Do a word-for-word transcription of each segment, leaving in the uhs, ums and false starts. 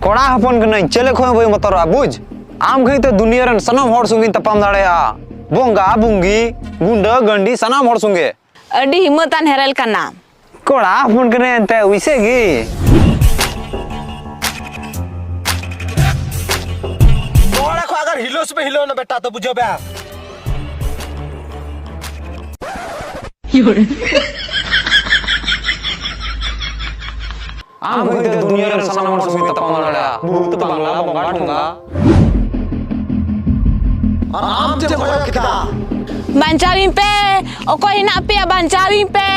ᱠᱚᱲᱟ ᱦᱚᱯᱚᱱ ᱠᱟᱹᱱᱟᱹᱧ, ᱪᱮᱞᱮ ᱠᱷᱚᱱ ᱦᱚᱸ ᱵᱟᱹᱧ ᱵᱚᱛᱚᱨᱚᱜᱼᱟ, ᱵᱩᱡᱽ? ᱟᱢ ᱠᱷᱟᱹᱛᱤᱨ ᱛᱮ ᱫᱩᱱᱤᱭᱟᱹ ᱨᱮᱱ ᱥᱟᱱᱟᱢ ᱦᱚᱲ ᱥᱚᱸᱜᱮᱧ ᱛᱟᱯᱟᱢ ᱫᱟᱲᱮᱭᱟᱜᱼᱟ᱾ ᱵᱚᱸᱜᱟ, ᱵᱩᱝᱜᱤ, ᱜᱩᱱᱰᱟᱹ, ᱜᱟᱹᱱᱰᱤ, ᱥᱟᱱᱟᱢ ᱦᱚᱲ ᱥᱚᱸᱜᱮ᱾ ᱟᱹᱰᱤ ᱦᱤᱢᱟᱹᱛᱟᱱ ᱦᱮᱨᱮᱞ ᱠᱟᱱᱟᱢ᱾ ᱠᱚᱲᱟ ᱦᱚᱯᱚᱱ ᱠᱟᱹᱱᱟᱹᱧ ᱮᱱᱛᱮ, ᱩᱭᱥᱮ ᱜᱮ᱾ ᱱᱚᱰᱮ ᱠᱷᱚᱱ ᱟᱜᱟᱨ ᱦᱤᱞᱟᱹᱣ ᱥᱮ ᱯᱮ ᱦᱤᱞᱟᱹᱣ ᱱᱟ ᱵᱮᱴᱟ, ᱛᱚ ᱵᱩᱡᱷᱟᱹᱣ ᱯᱮ᱾ ᱟᱢ ᱦᱚᱭᱛᱳ ᱫᱩᱱᱤᱭᱟᱹ ᱨᱮᱱ ᱥᱟᱱᱟᱢ ᱦᱚᱲ ᱥᱚᱸᱜᱮ ᱛᱟᱯᱟᱢ ᱫᱟᱲᱮᱭᱟᱜᱼᱟ᱾ ᱵᱷᱩᱛ, ᱵᱟᱝᱞᱟ, ᱵᱚᱸᱜᱟ, ᱴᱷᱚᱸᱜᱟ᱾ ᱟᱨ ᱟᱢ ᱪᱮᱫ ᱮᱢ ᱠᱚᱭᱚᱜ ᱠᱮᱫᱟ? ᱵᱟᱧᱪᱟᱣᱤᱧ ᱯᱮ, ᱚᱠᱚᱭ ᱦᱮᱱᱟᱜ ᱯᱮᱭᱟ? ᱵᱟᱧᱪᱟᱣᱤᱧ ᱯᱮ,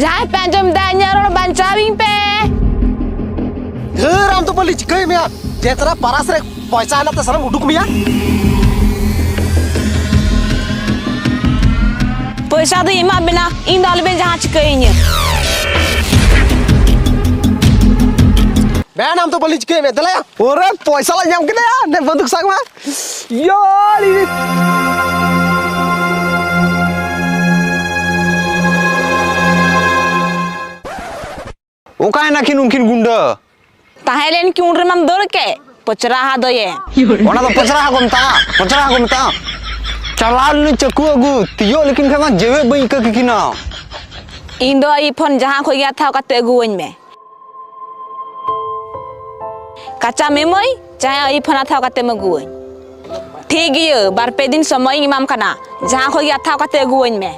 ᱡᱟᱦᱟᱸᱭ ᱯᱮ ᱟᱸᱡᱚᱢ ᱮᱫᱟ ᱤᱧᱟᱹᱜ ᱨᱚᱲ, ᱵᱟᱧᱪᱟᱣᱤᱧ ᱯᱮ᱾ ᱫᱷᱟᱹᱨ, ᱟᱢ ᱫᱚ ᱵᱟᱹᱞᱤᱧ ᱪᱤᱠᱟᱹᱭ ᱢᱮᱭᱟ, ᱡᱮᱛᱨᱟ ᱯᱟᱨᱟᱥ ᱨᱮ ᱯᱚᱭᱥᱟ ᱦᱮᱱᱟᱜ ᱛᱮ ᱥᱟᱱᱟᱢ ᱩᱰᱩᱠ ᱢᱮᱭᱟ᱾ ᱯᱚᱭᱥᱟ ᱫᱚᱧ ᱮᱢᱟᱜ ᱵᱮᱱᱟ, ᱤᱧ ᱫᱚ ᱟᱞᱚᱵᱮᱱ ᱡᱟᱦᱟᱸ ᱪᱤᱠᱟᱹᱭᱤᱧᱟᱹ᱾ ᱢᱮᱱ ᱟᱢ ᱫᱚ ᱵᱟᱹᱞᱤᱧ ᱪᱤᱠᱟᱹᱭᱮᱫ ᱢᱮᱭᱟ, ᱫᱮᱞᱟᱭᱟ᱾ ᱚᱨᱮ, ᱯᱚᱭᱥᱟ ᱞᱟᱝ ᱧᱟᱢ ᱠᱮᱫᱟ, ᱫᱮ ᱵᱟᱹᱫᱩᱠ ᱥᱟᱵ ᱢᱟ᱾ ᱭᱟᱲᱤ᱾ ᱚᱠᱟᱭᱮᱱᱟ ᱠᱤᱱ ᱩᱱᱠᱤᱱ ᱜᱩᱱᱰᱟᱹ? ᱛᱟᱦᱮᱸ ᱞᱮᱱ ᱠᱤᱱ ᱩᱱ ᱨᱮᱢᱟᱢ ᱫᱟᱹᱲ ᱠᱮᱫ, ᱯᱚᱪᱨᱟ ᱦᱟᱫᱚᱭᱮ᱾ ᱚᱱᱟ ᱫᱚ ᱯᱚᱪᱨᱟ ᱦᱟ ᱠᱚ ᱢᱮᱛᱟᱜᱼᱟ, ᱯᱚᱪᱨᱟ ᱦᱟ ᱠᱚ ᱢᱮᱛᱟᱜᱼᱟ᱾ ᱪᱟᱞᱟᱣ ᱞᱮᱱᱟᱹᱧ ᱪᱟᱹᱠᱩ ᱟᱹᱜᱩ, ᱛᱤᱭᱳᱜ ᱞᱮᱠᱤᱱ ᱠᱷᱟᱱ ᱢᱟ ᱡᱮᱣᱮᱫ ᱵᱟᱹᱧ ᱟᱹᱭᱠᱟᱹᱣ ᱠᱮᱠᱤᱱᱟ᱾ ᱤᱧ ᱫᱚ ᱟᱭᱤᱯᱷᱳᱱ ᱡᱟᱦᱟᱸ ᱠᱷᱚᱡ ᱜᱮ ᱦᱟᱛᱟᱣ ᱠᱟᱛᱮ ᱟᱹᱜᱩᱣᱟᱹᱧ ᱢᱮ᱾ ᱠᱟᱪᱟ ᱢᱮᱢᱟᱹᱭ, ᱪᱟᱦᱮ ᱟᱭᱤᱯᱷᱳᱱ ᱦᱟᱛᱟᱣ ᱠᱟᱛᱮᱢ ᱟᱹᱜᱩᱣᱟᱹᱧ᱾ ᱴᱷᱤᱠ ᱜᱮᱭᱟ, ᱵᱟᱨ ᱯᱮ ᱫᱤᱱ ᱥᱚᱢᱚᱭ ᱤᱧ ᱮᱢᱟᱢ ᱠᱟᱱᱟ, ᱡᱟᱦᱟᱸ ᱠᱷᱚᱡ ᱜᱮ ᱦᱟᱛᱟᱣ ᱠᱟᱛᱮ ᱟᱹᱜᱩᱣᱟᱹᱧ ᱢᱮ᱾